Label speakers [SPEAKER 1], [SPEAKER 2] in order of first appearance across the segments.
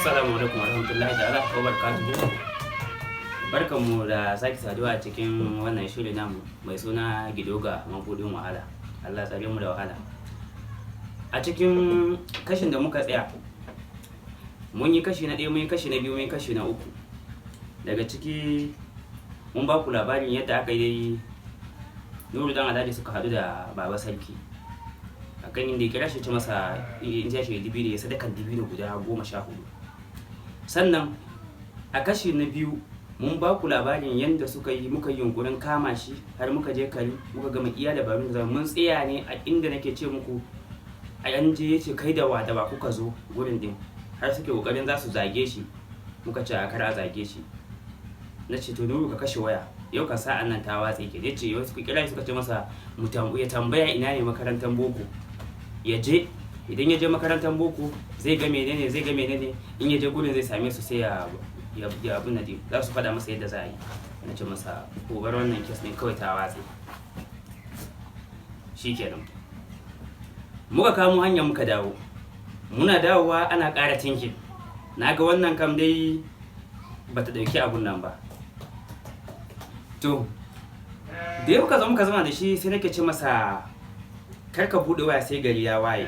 [SPEAKER 1] Assalamu alaikum warahmatullahi ta'ala wa barakatuhu. Barkanmu da sake saduwa a cikin wannan shiri namu mai suna Gidoga Mabudin Wahala. Allah tsare mu da wahala. A cikin kashin da muka tsaya, mun yi kashi na ɗaya, mun yi kashi na biyu, mun yi kashi na uku. Daga ciki mun ba ku labarin yadda aka yi Nuru Dan Alhaji suka haɗu da Baba Sarki. Akan inda ya kira shi, ce masa in ya shiga dibino, ya sadakan dibino guda 14. Sannan a kashi na biyu mun ba ku labarin yadda suka yi, muka yi yunkurin kama shi har muka je kari, muka gama iya dabarun da mun tsaya ne a inda nake ce muku a yan je, yace kai da wa da wa kuka zo gurin din, har suke kokarin za su zage shi. Muka ce a kar a zage shi. Na ce, "To Nuru, ka kashe waya yau kan, sa'an nan ta watse ke." Yace yau suka kira shi, suka ce masa ya tambaya ina ne makarantar boko, ya je. Idan ya je makarantar boko zai ga menene, zai ga menene. In ya je gurin zai same su, sai ya abin da za su faɗa masa yadda za a yi. Na ce masa ko bar wannan case ɗin kawai, ta watse. Shikenan, muka kamo hanya muka dawo. Muna dawowa ana ƙara tinkin. Na ga wannan kam dai bata ɗauki abun nan ba. To da ya muka zo muka zama da shi, sai nake ce masa kar ka buɗe waya sai gari ya waye.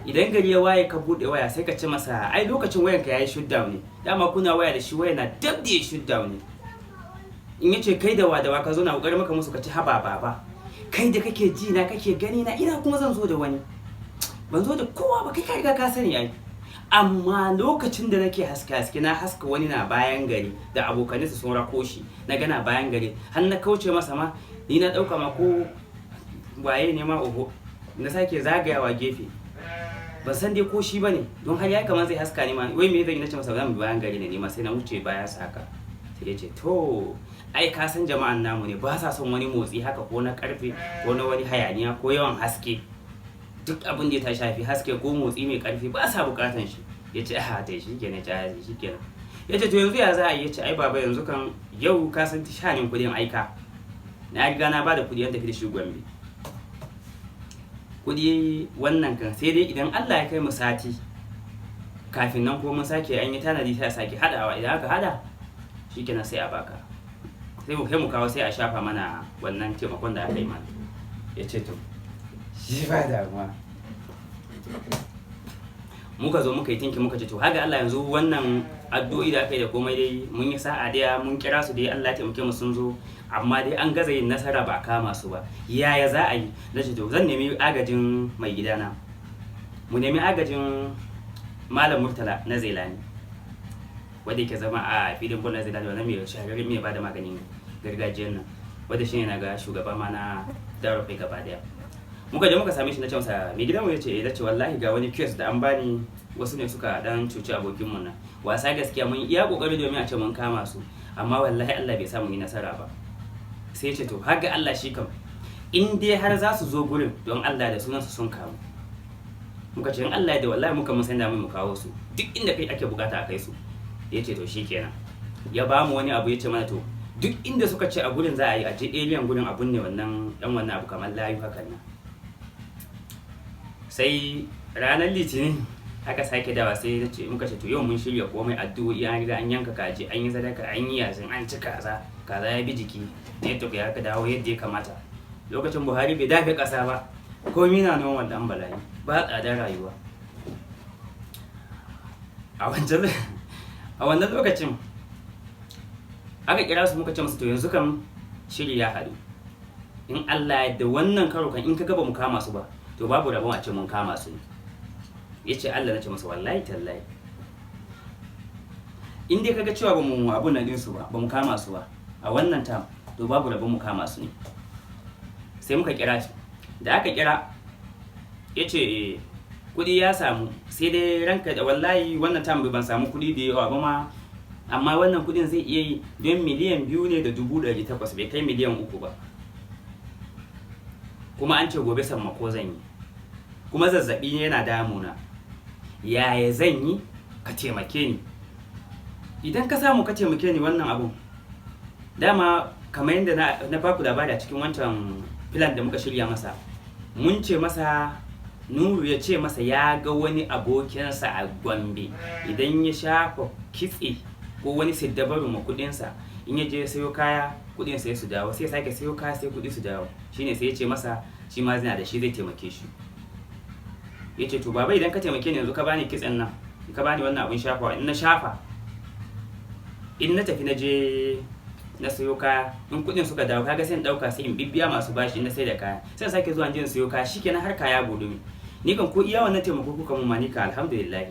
[SPEAKER 1] Idan gari ya waye ka buɗe waya, sai ka ce masa ai lokacin wayanka yayi shutdown ne. Dama kuna waya da shi, waya na dab da ya shutdown ne. In yace kai da wa da wa ka zo, na kokarin maka musu, ka ci, "Haba baba, kai da kake ji na kake gani na, ina kuma zan zo da wani? Ban zo da kowa ba, kai ka riga ka sani ai." Amma lokacin da nake haske haske, na haska wani na bayan gari da abokanansa sun rako shi. Na gana bayan gari har na kauce masa ma, ni na dauka ma ko waye ne ma, oho. Na sake zagayawa gefe, ban san dai ko shi bane, don har ya kamar zai haska ni ma, wai me zan yi? Nace masa zan bi bayan gari ne ni ma, sai na wuce bayan sa haka. Sai ya ce, "To ai ka san jama'an namu ne, ba sa son wani motsi haka, ko na karfe, ko na wani hayaniya, ko yawan haske. Duk abin da ya ta shafi haske ko motsi mai karfi ba sa bukatan shi." Ya ce, "A ta shi kenan." Ya ce, "Shi kenan." Ya ce, "To yanzu ya za a yi?" Ya ce, "Ai baba, yanzu kan yau ka san shanin kudin aika, na riga na bada kudi an tafi da shi Gombe. Kudi wannan kan sai dai idan Allah ya kai mu sati. Kafin nan ko mun sake an yi tanadi, sai a sake hadawa. Idan aka hada, shikenan, sai a baka, sai mu kai mu kawo, sai a shafa mana wannan taimakon da aka yi mana." Ya ce, "To shi ba damuwa." Muka zo muka yi tinki, muka ce, to haka Allah, yanzu wannan addu'o'i da aka yi da komai dai, mun yi sa'a dai, mun kira su dai, Allah ya taimake mu sun zo, amma dai an gaza yin nasara, ba kama su ba. Yaya za a yi? Na ce, to zan nemi agajin mai gidana, mu nemi agajin Malam Murtala na Zailani, wanda yake zama a filin bol na Zailani, wannan mai shahararren mai bada maganin gargajiyan nan, wanda shine na ga shugaba ma na Darofai gaba daya. Muka je muka same shi. Na ce masa, "Mai gidanmu." Ya ce, "Eh." Ce, "Wallahi ga wani case da an bani, wasu ne suka dan cuci abokin mu nan. Wasa gaskiya, mun iya kokari domin a ce mun kama su, amma wallahi Allah bai samu yi nasara ba." Sai ya ce, "To har ga Allah shi kam, in dai har za su zo gurin, don Allah da sunan su sun kamu." Muka ce, "In Allah ya da, wallahi muka mun san da mu kawo su duk inda kai ake bukata a kai su." Ya ce, "To shikenan." Ya ba mu wani abu, ya ce mana to duk inda suka ce a gurin za a yi, a je area gurin abun ne, wannan dan wannan abu kamar layu hakan nan. Sai ranar Litinin aka sake dawa, sai na ce, muka ce, to yau mun shirya komai, addu'o'i, an riga an yanka kaji, an yi sadaka, an yi yasin, an ci kaza, kaza ya bi jiki, network ya ka dawo yadda ya kamata. Lokacin Buhari bai dafe kasa ba, komai na normal, dan bala'i ba, tsadar rayuwa. A wannan lokacin aka kira su, muka ce musu, to yanzu kam shiri ya haɗu. In Allah ya da, wannan karo kan in ka ga ba mu kama su ba, to babu rabon a ce mun kama su ne. Ya ce, "Allah?" Na ce masa, "Wallahi tallahi, in dai kaga cewa ba mu abun nan ɗinsu ba, ba mu kama su ba a wannan tam, to babu rabon mu kama su ne." Sai muka kira shi. Da aka kira, ya ce kuɗi ya samu, sai dai ranka da wallahi wannan tam ban samu kuɗi da yawa ba ma, amma wannan kuɗin zai iya yi, don 2,800,000, bai kai 3 miliyan ba. Kuma an ce gobe sammako zan yi, kuma zazzabi yana damuna. Yaya zan yi? Ka taimake ni. Idan ka samu ka taimake ni wannan abun, dama kamar yadda na baku labari a cikin wancan plan da muka shirya masa, mun ce masa Nuru ya ce masa ya ga wani abokinsa a Gombe, idan ya shafa kitse ko wani siddabaru ma kudinsa, in ya je ya sayo kaya, kudin sai su dawo, sai sake sayo kaya, sai kudi su dawo. Shine sai ya ce masa shi ma zina da shi, zai taimake shi. Ya ce, "To baba, idan ka taimake ni yanzu, ka bani kitsen nan, ka bani wannan abin shafawa, in na shafa, in na tafi na je na sayo kaya, in kudin suka dawo, kaga sai in dauka, sai in bibbiya masu bashi, na sai da kaya, sai in sake zuwa in je in sayo kaya, shikenan har kaya budu mi. Ni kan ko iya wannan taimako kuka mun ma, ni ka alhamdulillah."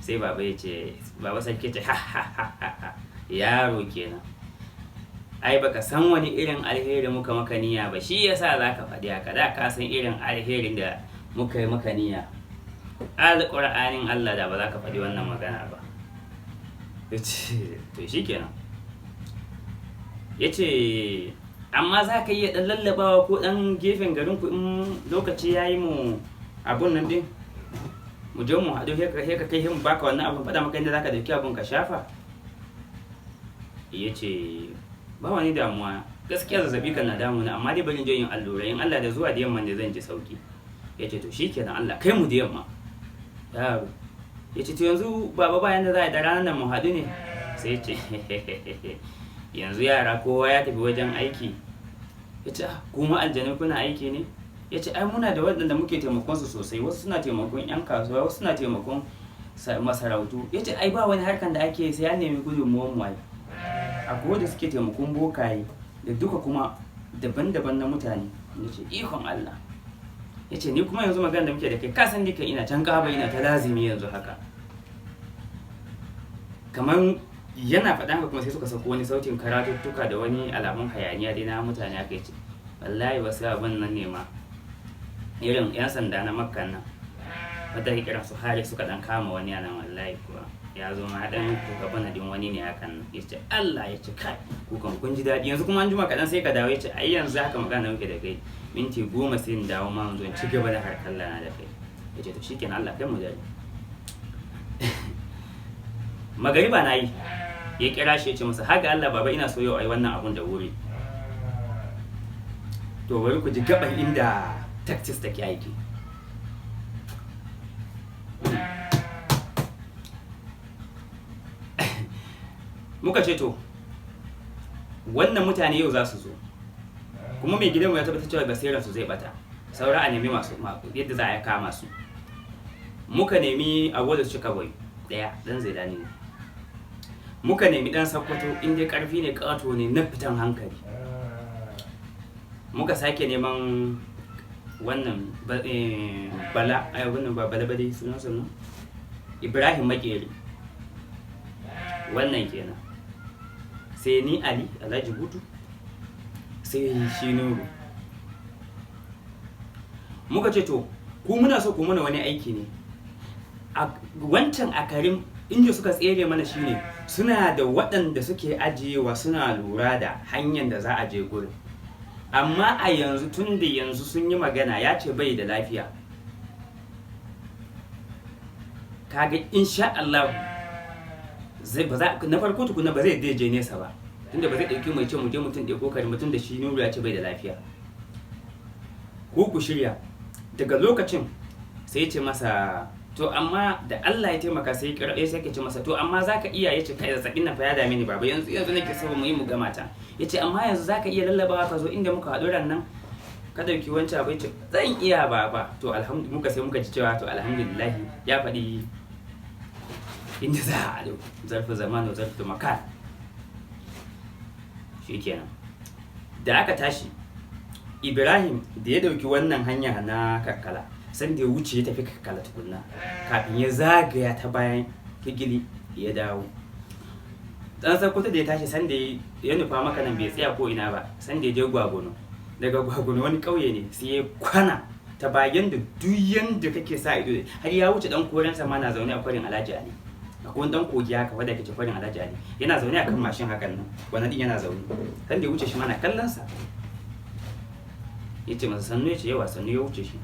[SPEAKER 1] Sai baba ya ce, baba sarki ya ce, "Ha ha ha ha, yaro kenan. Ai baka san wani irin alheri muka maka niyya ba, shi yasa zaka faɗi haka. Da ka san irin alherin da muka yi maka niyya, alƙur'anin Allah da ba za ka faɗi wannan magana ba." Ya ce, "To shikenan." Ya ce, "Amma za ka iya ɗan lallabawa ko ɗan gefen garin ku, in lokaci ya yi mu abun nan ɗin, mu je mu haɗu, sai ka kai mu baka wannan abun, faɗa maka inda za ka ɗauki abun ka shafa." Ya ce, "Ba wani damuwa, gaskiya zazzabi kan na damuna, amma dai bari in je yin allura, in Allah da zuwa da yamma ne zan ji sauki." Ya ce, "To shikenan, Allah kai mu da yamma, yaro." Ya ce, "To yanzu baba, bayan da za a yi da ranar nan mu haɗu ne?" Sai ya ce, "Yanzu yara kowa ya tafi wajen aiki." Ya ce, "Kuma aljanu kuna aiki ne?" Ya ce, "Ai muna da waɗanda muke taimakon su sosai, wasu suna taimakon 'yan kasuwa, wasu suna taimakon masarautu." Ya ce, "Ai ba wani harkan da ake sai an nemi gudunmuwan mu. Ai akwai wanda suke taimakon bokaye da duka kuma daban-daban na mutane." Ya ce, "Ikon Allah." Ya ce, "Ni kuma yanzu magana da muke da kai, ka san duka ina can kaba ina ta lazimi yanzu haka." Kamar yana faɗa haka kuma sai suka sako wani sautin karatuttuka da wani alamun hayaniya dai na mutane. Aka ce, "Wallahi wasu abin nan ne ma, irin 'yan sanda na Makka nan wadda ake kiran su hari, suka dan kama wani nan, wallahi kuwa ya zo ma dan kuka bana din wani ne hakan." Ya ce, "Allah." Ya ce, "Kai, kukan kun ji daɗi. Yanzu kuma an juma kaɗan sai ka dawo." Ya ce, "Ai yanzu haka magana muke da kai, minti 10 sai in dawo ma yanzu in ci gaba da harkar lana da kai." Ya ce, "To shikenan, Allah kai mu dare." Magariba na yi, ya kira shi, ya ce masa, "Haka Allah baba, ina so yau ai wannan abun da wuri." To bari ku ji gaban inda tactics take aiki. Muka ce, to wannan mutane yau za su zo, kuma mai gidanmu ya tabbatar cewa basiran su zai bata, saura a nemi masu yadda za a kama su. Muka nemi Awolu Chikaboy daya, dan Zaidani ne. Muka nemi dan Sakkwato, inda karfi ne, kato ne na fitan hankali. Muka sake neman wannan Bala, ai wannan ba Bala ba dai, sunan sunan Ibrahim Makeri, wannan kenan. Sai ni, Ali Alhaji Hutu, sai shi Nuru. Muka ce, "To ku muna so ku mana wani aiki ne. Wancan a Karim inda suka tsere mana shine suna da waɗanda suke ajiyewa suna lura da hanyar da za a je gurin, amma a yanzu tun da yanzu sun yi magana, ya ce bai da lafiya, kaga insha Allah zai ba za na farko tukuna ba zai je nesa ba, tunda ba zai ɗauki mai ce mu je mutum ɗaya ko kare mutum da shi Nuru ya ce bai da lafiya. Ku ku shirya daga lokacin." Sai ya ce masa, "To amma da Allah ya taimaka." Sai ya sai ce masa, "To amma zaka iya?" Yace, "Kai, zazzabin nan fa ya dame ni baba, yanzu yanzu nake so mu yi mu gama ta." Yace, "Amma yanzu zaka iya lallabawa ka zo inda muka haɗu ran nan ka dauki wancan abu?" Yace, "Zan iya baba." To alhamdulillah, muka sai muka ji cewa to alhamdulillah, ya faɗi inda za a haɗu, zarfi zamanu zarfi makan. Shikenan, da aka tashi, Ibrahim da ya dauki wannan hanya na Kakkala, san da ya wuce ya tafi Kakkala tukunna kafin ya zagaya ta bayan Kigili ya dawo. Dan Sakkwato da ya tashi, san da ya nufa maka nan, bai tsaya ko ina ba, san da ya je Gwagono, daga Gwagono wani ƙauye ne, sai ya kwana ta bayan da duk yanda kake sa ido har ya wuce. Dan korensa ma na zaune a kwarin Alhaji Ali, akwai wani dan kogi haka wanda ake ce kwarin Alhaji Ali, yana zaune akan mashin hakan nan, wannan din yana zaune. San da ya wuce shi ma na kallon sa, yace masa, "Sannu." Yace, "Yawa, sannu." Ya wuce shi.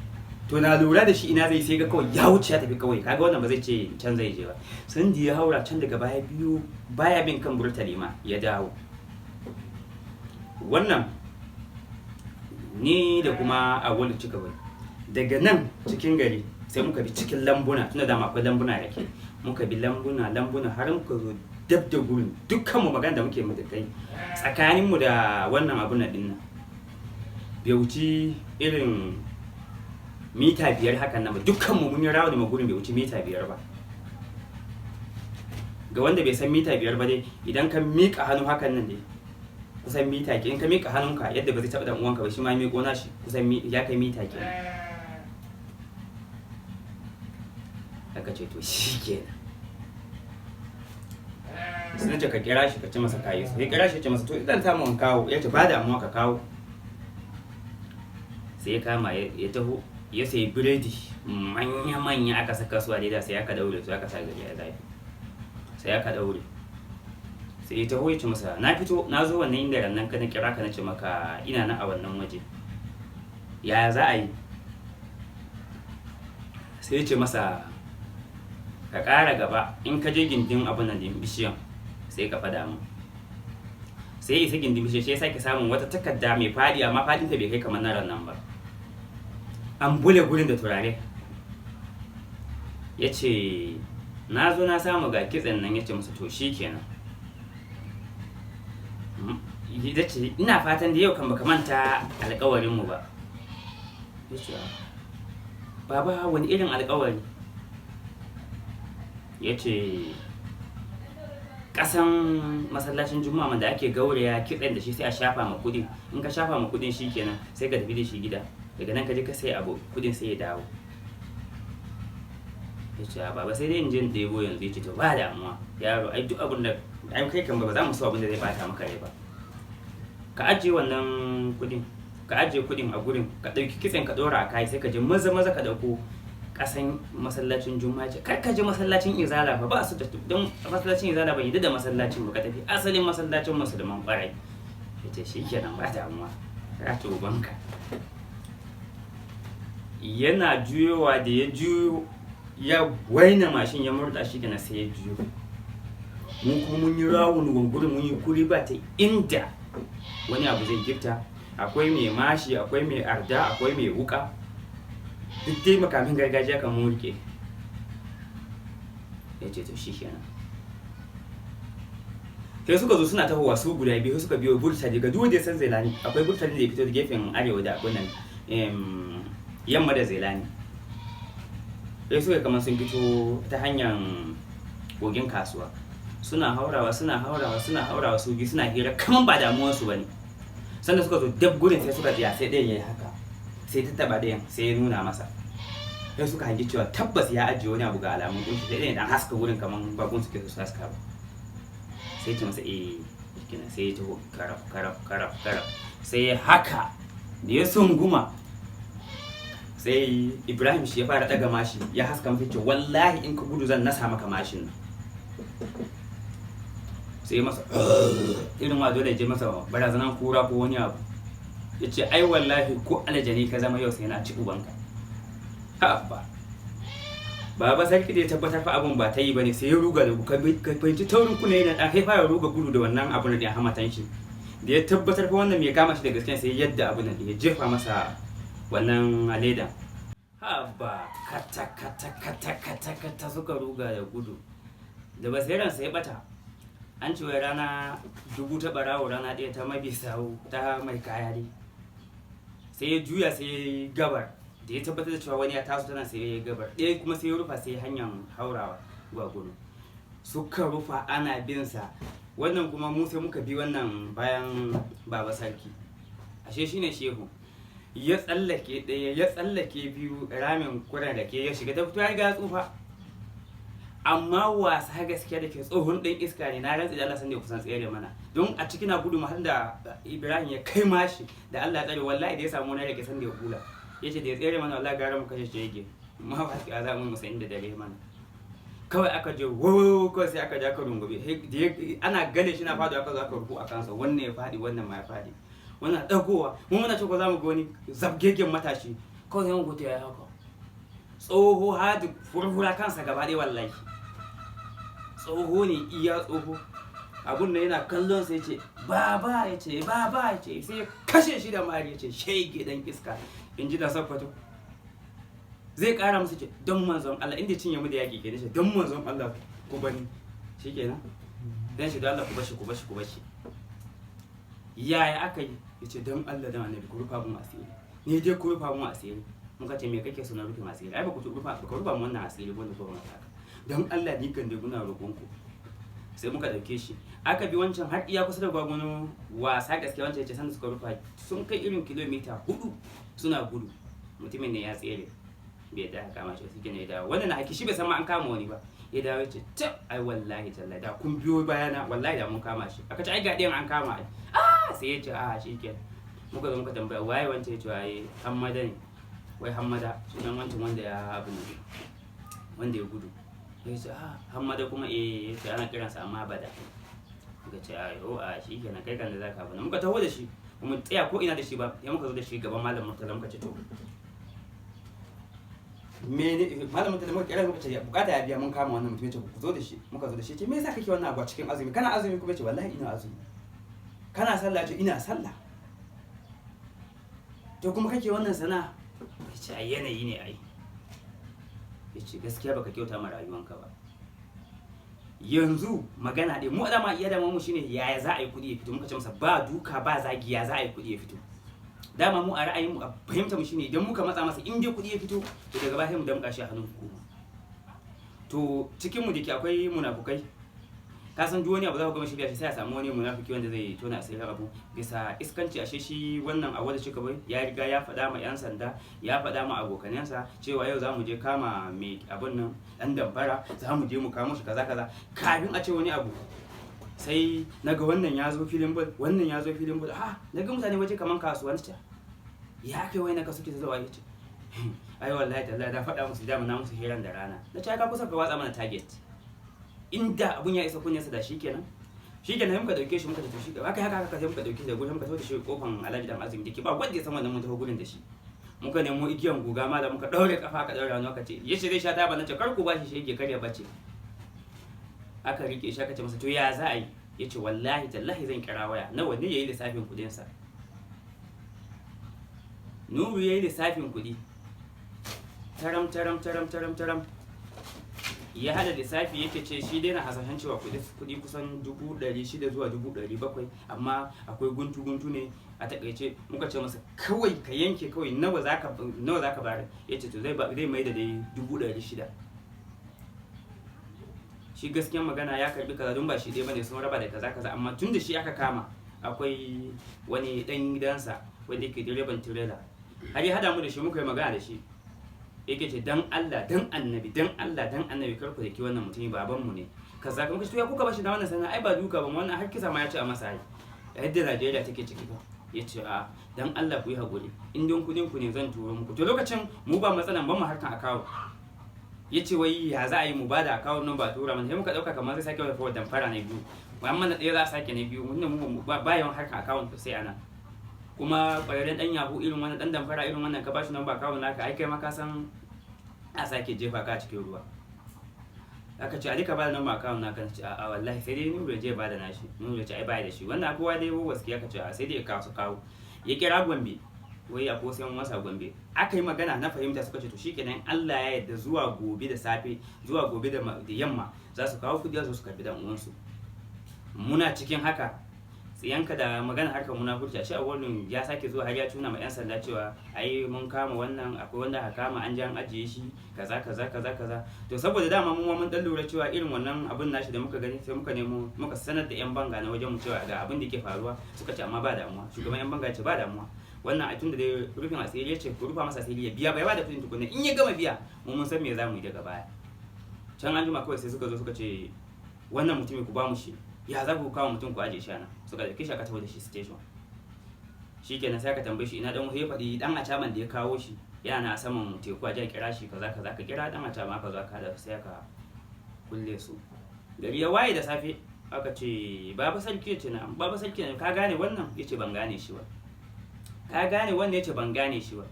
[SPEAKER 1] To na lura da shi ina zai, sai ga kawai ya wuce ya tafi kawai. Kaga wannan ba zai ce can zai je ba. San da ya haura can daga baya biyu baya bin kan burtali ma ya dawo. Wannan ni da kuma Awolu cika bai Daga nan cikin gari sai muka bi cikin lambuna, tunda dama akwai lambuna da ke, muka bi lambuna lambuna har muka zo dab da gurin. Dukkan mu magana da muke mu da kai tsakanin mu da wannan abun nan dinnan bai wuci irin mita 5 hakan nan ba. Dukkan mu mun yi rawa da gurin bai wuci mita 5 ba. Ga wanda bai san mita 5 ba dai, idan ka miƙa hannu hakan nan dai kusan mita ke, in ka miƙa hannunka yadda ba zai taɓa dan uwanka ba, shi ma miƙo nashi kusan ya kai mita ke. Aka ce to shi kenan. Sai ce ka kira shi ka ce masa kayi, sai kira shi ce masa to idan ta mun kawo, ya ce ba damuwa ka kawo. Sai ya kama ya taho ya sayi biredi manya-manya, aka saka su a leda, sai aka daure su, aka sa gari ya zafi, sai aka daure. Sai ya taho ya ce masa na fito na zo wannan inda rannan ka na kira ka na ce maka ina nan a wannan waje, ya za a yi? Sai ya ce masa ka ƙara gaba, in ka je gindin abun nan din bishiyan sai ka faɗa mu. Sai ya isa gindin bishiyar, sai ya sake samun wata takarda mai faɗi, amma faɗinta bai kai kamar na rannan ba, an bule gurin da turare. Ya ce na zo na samu ga kitsen nan. Ya ce masa to shi kenan. Ya ce ina fatan da yau kan baka manta alkawarinmu ba. Ya ce baba wani irin alkawari? Ya ce kasan masallacin Juma'a da ake gauraya kitsen da shi sai a shafa ma kudin, in ka shafa ma kudin shi kenan sai ka tafi da shi gida, daga nan ka je ka sai abu kudin sai ya dawo. Ya ce a baba sai dai in je in ɗebo yanzu. Ya ce to ba damuwa yaro, ai duk abin da ai kai kan ba za mu so abin da zai bata maka rai ba, ka ajiye wannan kudin, ka ajiye kudin a gurin, ka ɗauki kitsen ka ɗora a kai, sai ka je maza maza ka ɗauko ƙasan masallacin Juma'a. Ce kar ka je masallacin Izala fa, ba su da, don masallacin Izala ban yi da masallacin ba, ka tafi asalin masallacin musulman ƙwarai. Ya ce shi kenan ba damuwa, ka ci ubanka. Yana juyowa, da ya juyo ya waina mashin ya murda shi kenan, sai ya juyo. Mu kuma mun yi rawun gurin, mun yi kuri ba ta inda wani abu zai gifta. Akwai mai mashi, akwai mai arda, akwai mai wuka, duk dai makamin gargajiya kan mun rike. Ya ce to shi kenan. Sai suka zo suna tahowa su guda biyu, suka biyo burtali. Ga duk wanda ya san Zailani, akwai burtali da ya fito da gefen arewa da abin nan yamma da Zailani. Sai suka kamar sun fito ta hanyar kogin kasuwa, suna haurawa, suna haurawa, suna haurawa, su biyu suna hira kaman ba damuwarsu ba ne. Sanda suka zo dab gurin sai suka tsaya, sai ɗayan ya yi haka, sai ta taɓa ɗayan, sai ya nuna masa. Sai suka hangi cewa tabbas ya ajiye wani abu ga alamun kunshi. Sai ɗayan dan haska gurin kaman bakun suke so su haska ba. Sai ce masa eh kenan. Sai ya taho karaf karaf karaf karaf, sai ya haka da ya sunguma, sai Ibrahim shi ya fara daga mashi ya haska masa, ce wallahi in ka gudu zan nasa maka mashin nan. Sai masa irin wa dole je masa barazanan kura ko wani abu. Ya ce ai wallahi ko aljani ka zama yau sai na ci ubanka. Haba baba sarki, da ya tabbatar fa abun ba ta yi bane, sai ya ruga da ka fahimci taurin kuna yana dan kai fara ruga gudu da wannan abun da ya hamatan shi. Da ya tabbatar fa wannan mai kama shi da gaskiya, sai yadda abun da ya jefa masa wannan leda. Haba, kata kata kata kata kata suka ruga da gudu da basiransa ya bata. An ce wai rana dubu ta barawo, rana ɗaya ta mabi sawu ta mai kaya dai. Sai ya juya, sai ya gabar. Da ya tabbatar da cewa wani ya taso tana, sai ya gabar ɗaya kuma, sai ya rufa, sai hanyar haurawa zuwa gudu. Suka rufa ana bin sa. Wannan kuma mu sai muka bi wannan bayan baba sarki, ashe shine shehu. Ya tsallake ɗaya, ya tsallake biyu, ramin kuran da ke ya shiga ta fito. Ya ga tsufa amma wasa gaskiya da ke tsohon ɗin iska ne. Na rantsi da Allah san da kusan tsere mana, don a ciki na gudu har da Ibrahim ya kai mashi da Allah ya tsare. Wallahi da ya samu wani rake san da ya kula, ya ce da ya tsere mana wallahi gara mu kashe shege, amma ba su za mu musa inda dare mana. Kawai aka je wo, kawai sai aka je aka rungume. Ana gane shi na faɗi, aka zo aka rufu a kansa. Wannan ya faɗi, wannan ma ya faɗi, wannan ɗagowa. Mu muna cewa za mu ga wani zabgegen matashi, kawai sai mu ya haka tsoho hadi furfura kansa gaba ɗaya. Wallahi tsoho ne, iya tsoho. Abun nan yana kallon sai ce baba, ya ce baba, ya ce sai ya kashe shi da mari, ya ce shege dan iska, in ji da Sakkwato. Zai kara musu, ce don manzon Allah, inda cinye mu da yaki kenan, ce don manzon Allah ku bani. Shikenan dan shi, don Allah ku bashi, ku bashi, ku bashi. Yaya aka yi? Yace don Allah dan Annabi ku rufa mun asiri, ni dai ku rufa mun asiri. Muka ce me kake so na rufin asiri? Ai ba ku rufa, ba ku rufa mun wannan asiri wanda ko ba haka. Don Allah ni kan dai guna roƙon ku. Sai muka dauke shi, aka bi wancan har iya kusa da Gwagwano. Wasa gaske wancan yace sanda suka rufa sun kai irin kilomita 4 suna gudu, mutumin ne ya tsere, bai da kama shi. Suke ne ya dawo wannan na haki, shi bai san ma an kama wani ba. Ya dawo ya ce ta ai wallahi tallahi da kun biyo bayana, wallahi da mun kama shi. Aka ce ai ga ɗayan an kama ai. Ah, sai ya ce a shi kenan. Muka zo muka tambaya waye wancan, ya ce waye Hammada ne. Wai Hammada sunan wancan wanda ya abu ne, wanda ya gudu. Ya ce ah, Hammada kuma? Eh, ya ce ana kiransa amma Bada. Muka ce ayo, a shi kenan, kai kan da zaka abu. Muka taho da shi, mu tsaya ko ina da shi ba, ya muka zo da shi gaban Malam Murtala. Muka ce to mene? Malam Murtala muka kira, muka ce bukata ya biya, mun kama wannan mutum. Ya ce ku zo da shi. Muka zo da shi, ce me yasa kake wannan abu a cikin azumi? Kana azumi? Kuma ce wallahi ina azumi. Kana sallah? Ce ina sallah. To kuma kake wannan sana'a? Ya ce ai yanayi ne ai. Ya ce gaskiya baka kyauta ma rayuwanka ba. Yanzu magana ɗaya mu dama iya dama mu shine yaya za a yi kuɗi ya fito. Muka ce masa ba duka ba zagi, ya za a yi kuɗi ya fito? Dama mu a ra'ayin mu, a fahimta mu shine idan muka matsa masa, in dai kuɗi ya fito, to daga baya sai mu damƙa shi a hannun hukuma. To cikin mu da ke akwai munafukai, ka san duk wani abu za ku gama shirya shi, sai a samu wani munafiki wanda zai tona asirin abu bisa iskanci. Ashe shi wannan abu da suka bai ya riga ya faɗa ma 'yan sanda, ya faɗa ma abokanansa cewa yau za mu je kama mai abun nan, ɗan damfara, za mu je mu kamo shi kaza kaza. Kafin a ce wani abu, sai naga wannan ya zo filin ball, wannan ya zo filin ball. Ha, naga mutane waje kaman kasuwanci. Ya kai wai naka suke zuwa? Yace ai wallahi tallahi da faɗa musu, dama na musu hiran da rana. Na ce ka kusa ka watsa mana target, inda abun ya isa kunyarsa da shikenan. Shikenan muka dauke shi, muka tafi shi haka haka haka. Sai muka dauke shi da gurin, muka tafi da shi kofan Alhaji Dan Azumi dake ba wanda ya san wannan. Mun tafi gurin da shi, muka nemo igiyan guga ma da muka daure kafa, aka daure hannu. Aka ce yace zai sha taba. Nace kar ku bashi shege, kar ya bace. Aka rike shi, aka ce masa to ya za a yi? Yace wallahi tallahi zan kira waya, nawa ne? Yayi lissafin kudin sa. Nuru yayi lissafin kudi taram taram taram taram taram, ya hada lissafi, yake ce shi dai na hasashen cewa kudi kusan 600,000 zuwa 700,000, amma akwai guntu guntu ne. A takaice muka ce masa kawai ka yanke kawai nawa zaka bayar. Yace to zai mai da dai 600,000. Shi gaskiyan magana ya karbi kaza, don ba shi dai bane, sun raba da kaza kaza. Amma tun da shi aka kama, akwai wani dan gidansa wanda yake direban tirela, har ya hada mu da shi, muka yi magana da shi. Yake ce dan Allah dan Annabi, dan Allah dan Annabi kar ku daki wannan mutumi, baban mu ne kaza. Kuma to ya kuka bashi da wannan sana? Ai ba duka ba wannan, har kisa ma ya ce a masa. Ai yadda Najeriya take ciki fa. Ya ce a dan Allah ku yi hakuri, in don kudin ku ne zan turo muku. To lokacin mu ba matsalan ban mu harkan akawo. Ya ce wai ya za a yi mu ba da akawun nan ba tura mana? Sai muka dauka kamar zai sake wata fawar damfara na biyu, amma na ɗaya za a sake na biyu. Wannan mu ba yawan harkan akawun sosai ana kuma ƙwararren ɗan yahoo irin wannan, ɗan damfara irin wannan, ka bashi nan ba akawun naka, ai kai ma ka san a sake jefa ka a cikin ruwa. Aka ce a duka ba da nan akawun naka. Ce a wallahi sai dai Nuru je ba da nashi. Nuru ce ai ba da shi wannan, kowa dai wasu aka ce a sai dai ka su kawo. Ya kira Gombe, wai akwai wasu yan wasa Gombe, aka yi magana na fahimta, suka ce to shikenan, Allah ya yarda zuwa gobe da safe, zuwa gobe da yamma za su kawo kudi, za su karbi dan uwansu. Muna cikin haka tsiyanka da magana harkar munafurci, ashe a wannan ya sake zuwa har ya tuna ma yan sanda cewa ai mun kama wannan, akwai wanda aka kama, an je an ajiye shi kaza kaza kaza kaza. To saboda dama mu ma mun dan lura cewa irin wannan abun nashi da muka gani, sai muka nemo muka sanar da yan banga na wajen mu cewa ga abin da yake faruwa. Suka ce amma ba damuwa. Shugaban yan banga ya ce ba damuwa, wannan a tun da dai rufin asiri, ya ce ku rufa masa asiri, ya biya, bai ba da kudin tukunna. In ya gama biya, mu mun san me za mu yi daga baya. Can an jima kawai sai suka zo suka ce wannan mutumin ku ba mu shi, ya za ku kawo mutum ku aje shi ana? Suka dauke shi aka tafi da shi station. Shikenan sai aka tambaye shi ina dan, ya faɗi dan acaban da ya kawo shi, yana na saman teku, a je a kira shi kaza kaza. Ka kira dan acaba, aka zo aka hada, sai aka kulle su. Gari ya waye da safe, aka ce Baba Sarki? Ya ce na Baba Sarki ne. Ka gane wannan? Ya ce ban gane shi ba. Ka gane wannan? Ya ce ban gane shi ba.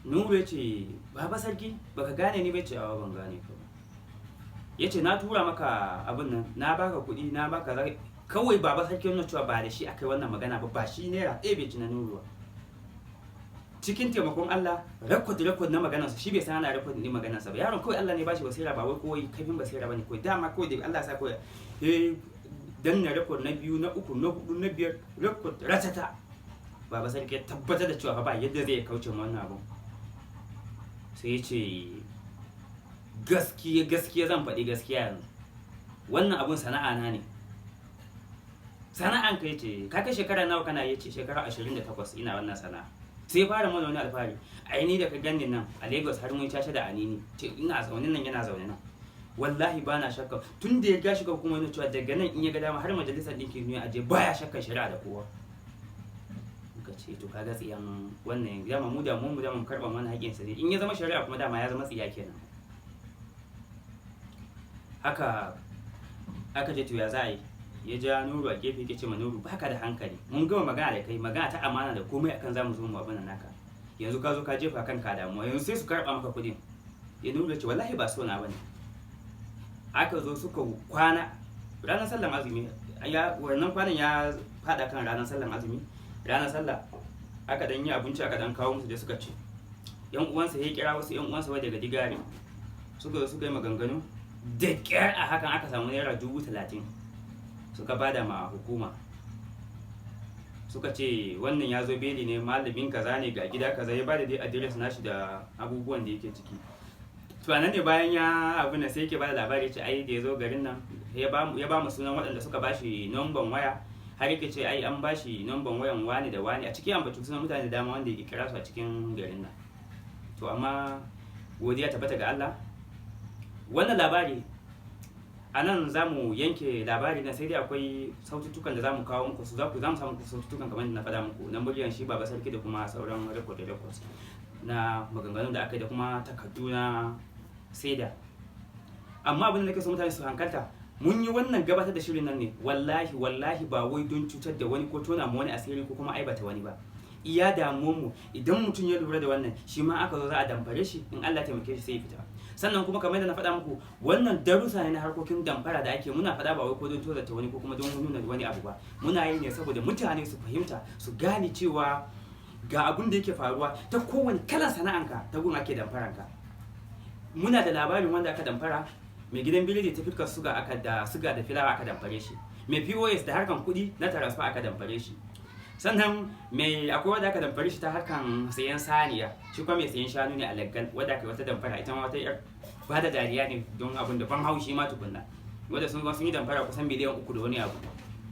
[SPEAKER 1] Nuru ya ce Baba Sarki, baka gane ni ba? Ya ce awa, ban gane ka ba. Ya ce na tura maka abin nan, na baka kuɗi, na baka kawai. Baba Sarki wannan cewa ba da shi aka yi wannan magana ba, ba shi naira ɗaya bai ci na Nuru ba. Cikin taimakon Allah, record record na maganarsa, shi bai san ana record din maganarsa ba. Yaron kawai Allah ne bashi basira, ba wai kawai kaifin basira bane, kawai dama kawai da Allah ya sa kawai danna record na biyu, na uku, na hudu, na biyar, record ratata. Baba Sarki ya tabbatar da cewa ba yadda zai kauce ma wannan abun. Sai ya ce, "Gaskiya, gaskiya, zan faɗi gaskiya yanzu. Wannan abun sana'a na ne." "Sana'an ka?" Yace, "Ka kai shekara nawa kana?" Yace, "Shekara 28 ina wannan sana'a." Sai ya fara mana wani alfahari, "Ai ni da ka ganni nan a Lagos har mun cashe da anini ce, ina zaune nan, yana zaune nan, wallahi ba na shakka." Tun da ya gashi ka kuma yana cewa daga nan in ya ga dama har Majalisar Ɗinkin Duniya aje, baya shakkan shari'a da kowa. Muka ce, to kaga tsiyan wannan dama, mu da mu dama mu karba mana haƙƙin sa ne. In ya zama shari'a kuma dama ya zama tsiya kenan. Haka aka je, to ya za a yi? Ya ja Nuru a gefe, yake ce ma Nuru, "Baka da hankali. Mun gama magana da kai, magana ta amana da komai, akan zamu zo mu abin naka. Yanzu ka zo ka jefa kanka damuwa, yanzu sai su karba maka kudin." Ya Nuru ya ce, "Wallahi ba so na bane." Aka zo suka kwana ranar sallan azumi, ya wannan kwanan ya fada kan ranar sallan azumi. Ranar sallah aka dan yi abinci, aka dan kawo musu da suka ci. Yan uwansa, ya kira wasu yan uwansa wai daga Digari, suka zo suka yi maganganu da kyar. A hakan aka samu ₦30,000 suka bada ma hukuma, suka ce wannan ya zo beli ne, malamin kaza ne, ga gida kaza, ya bada dai address nashi da abubuwan da yake ciki. To anan ne bayan ya abu na, sai yake bada labari, ce ai da ya zo garin nan ya ba mu sunan waɗanda suka bashi numban waya, har yake ce ai an bashi numban wayan wani da wani a cikin ambaci sunan mutane da dama wanda yake kira su a cikin garin nan. To amma godiya tabbata ga Allah. Wannan labari a nan za mu yanke labari na, sai dai akwai saututtukan da za mu kawo muku su, za ku za mu samu muku saututtukan kamar da na faɗa muku na muryan shi Baba Sarki da kuma sauran record record na maganganun da aka yi da kuma takardu na saida. Amma abin da nake so mutane su hankalta, mun yi wannan gabatar da shirin nan ne, wallahi wallahi, ba wai don cutar da wani ko tona mu wani asiri ko kuma aibata wani ba. Iya damuwar mu, idan mutum ya lura da wannan, shi ma aka zo za a damfare shi, in Allah taimake shi sai ya fita. Sannan kuma kamar yadda na faɗa muku, wannan darussa ne na harkokin damfara da ake. Muna faɗa ba wai ko don tozarta wani ko kuma don nuna wani abu ba. Muna yi ne saboda mutane su fahimta, su gane cewa ga abun da yake faruwa ta kowane kalan sana'anka, ta gun ake damfaranka. Muna da labarin wanda aka damfara, mai gidan biredi ta fitkar suga, aka da suga da filawa aka damfare shi, mai POS da harkan kuɗi na transfer aka damfare shi. Sannan mai akwai wanda aka damfare shi ta harkan sayan saniya, shi kuma mai sayan shanu ne a Laggal, wanda aka yi wata damfara, ita ma wata yar ba da dariya ne don abin da ban haushi ma tukunna, wanda sun yi damfara kusan miliyan 3 da wani abu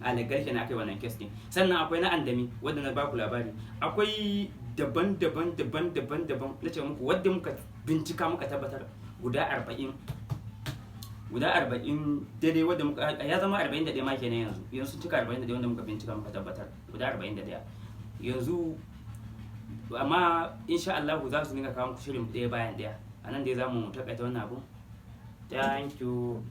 [SPEAKER 1] a Laggal kenan aka yi wannan case ne. Sannan akwai na Andami wanda na baku labari. Akwai daban-daban daban-daban daban, na ce muku wadda muka bincika muka tabbatar guda 40, guda 40 daidai, wadda muka ya zama 41 ma kenan yanzu. Yanzu sun cika 41 wanda muka bincika muka tabbatar, guda 41 yanzu. Amma insha Allah za su dinga kawo muku shirin ɗaya bayan ɗaya. A nan dai za mu takaita wannan abu. Thank you.